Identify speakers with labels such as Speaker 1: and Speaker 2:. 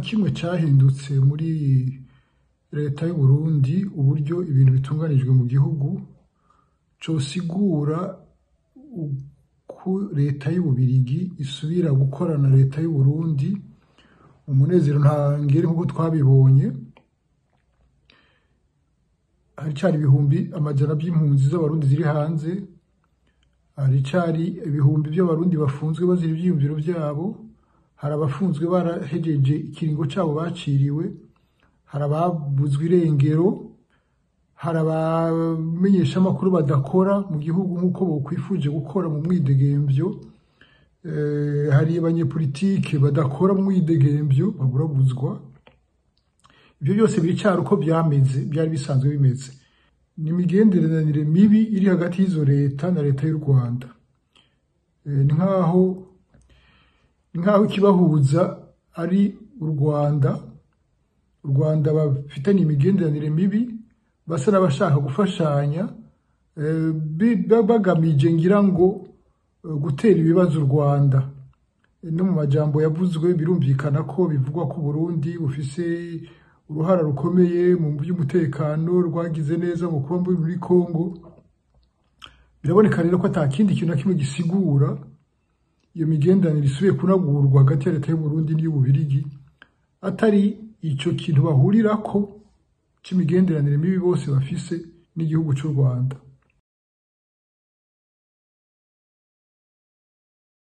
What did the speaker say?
Speaker 1: kimwe cyahindutse muri leta y'u Burundi, uburyo ibintu bitunganijwe mu gihugu, cosigura uko leta y'Ububirigi isubira gukorana na leta y'u Burundi umunezero ntangere nk'uko twabibonye. Haricari ibihumbi amajana by'impunzi z'Abarundi ziri hanze, haricari ibihumbi by'Abarundi bafunzwe bazira ivyiyumviro vyabo, hari abafunzwe barahejeje ikiringo cabo baciriwe, hari ababuzwe irengero, hari abamenyeshamakuru badakora mu gihugu nk'uko bokwifuje gukora mu mwidegemvyo, hari abanyepolitike badakora mu mwidegemvyo baburabuzwa. Ibyo byose biricari uko byameze, byari bisanzwe bimeze. Ni imigenderanire mibi iri hagati y'izo leta na leta y'u Rwanda. Ni nkaho ikibahuza ari u Rwanda. U Rwanda bafitanye imigenderanire mibi, basa n'abashaka gufashanya, bagamije ngira ngo gutera ibibazo u Rwanda. No mu majambo yavuzwe birumvikana ko bivugwa ko Burundi bufise uruhara rukomeye mu by'umutekano, rwagize neza mu kuba muri Kongo. Biraboneka rero ko ata kindi kintu na kimwe gisigura iyo migenderanire isubiye kunagurwa hagati ya leta y'u Burundi n'iy'Ububirigi, atari ico kintu bahurirako c'imigenderanire mibi bose bafise n'igihugu c'u Rwanda.